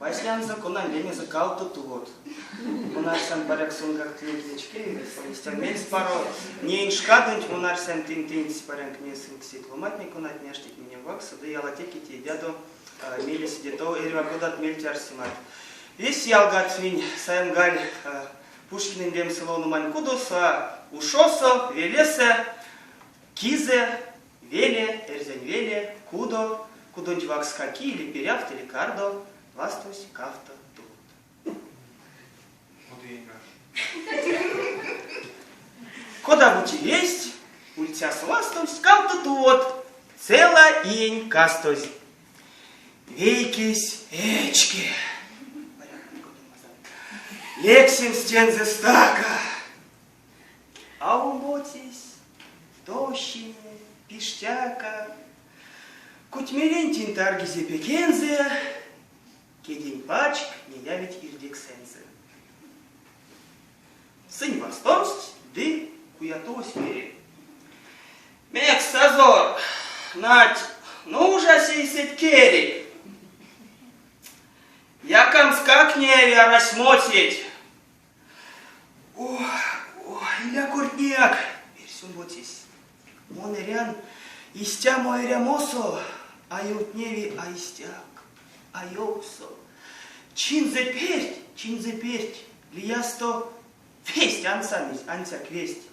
Баснянзо, конань лемезэ Кавто тувот. Мон арсян, паряк сонгак тыненк вечкеви, сон истя мельспаро. Неень шкадонть мон арсян тынь теньс парянк несынк сеть ломантне, конатне аштить минек вакссо, ды ялатеке теедядо мейле седе тов эрьва кодат мельть-арсемат. Весть ялгат минь саемгаль Пушкинэнь лемсэ ловномань кудосо, ушосо, велесэ, кизэ, веле, эрзянь веле, кудо, кудонть вакска ки или пирявт, или кардо, вастовсь кавто тувот. Кода-бути весть ульцясо вастовсть кавто тувот, цела иень кастозь. Вейкесь эчке. Лексемс тензэ стака. А омбоцесь тощине, пиштяка. Кутьмерентень таргизе пекензэ, кедень пачк неявить ирдексэнзэ. Сынь вастовсть ды куятовсь мери. Мекс, сазор, нать, нужась эйсэть кери? Якамскак неяви арась моцеть. Ох, ох, иля кортнеяк, мерсь омбоцесь. Мон эрян истямо эрямосо, а ёвтневи а истяк, а ёвксо. Чинзэ перть, чинзэ перть, лиясто весть ансамизь, ансяк весть.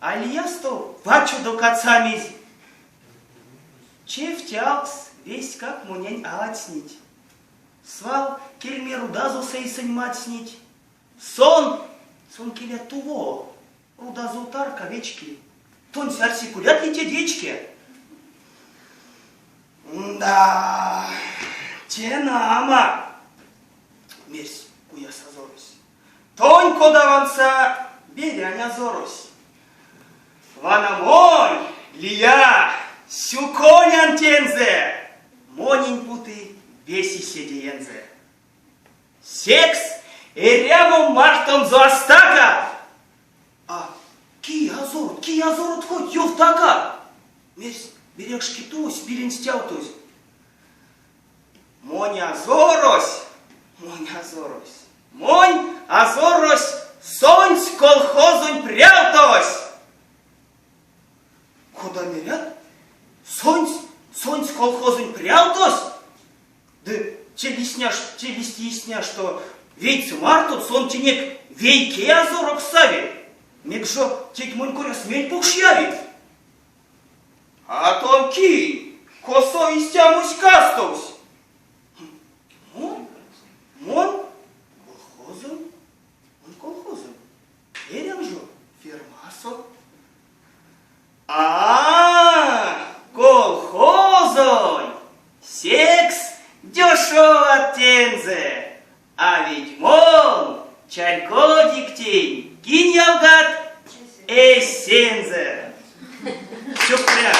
А лиясто вачодо кацамизь. Чевте алкс вестькак монень а ладснить. Свал кельме рудазо эйсэнь мадстнить. Сон, сон келя туво, рудазо тарка вечки. Тонсь арси, кулят ли те вечке? Да, те нама, мерсь Куяс азорось. Тонь кода ванса берянь азорось. Вана монь, лия, сюконян тензэ, монень путы веси седеензэ. Секс эрямо мартонзо а стака. А ки азорот, ки азорот хоть ёвтака? Мерсь берякшке тусь, пилень стявтозь. Монь азорось, монь азорось, монь азорось сонсь колхозонь прявтось! Кода мерят, сонсь, сонсь колхозонь прявтось? Ды те лисня, те лисни, что вейце марто сон тенек вейке азорокс сави. Мекс жо теть монь коряс мель покш яви? А тон ки? Косо истямось кастовсь? Мон? Мон? Колхозонь? Мон колхозонь. Эрян жо фермасо. А-а-а, колхозонь! Секс дёшова тензэ. А ведь мон, чарькодик тень, кинь ялгат? Эсензэ. Сюкпря.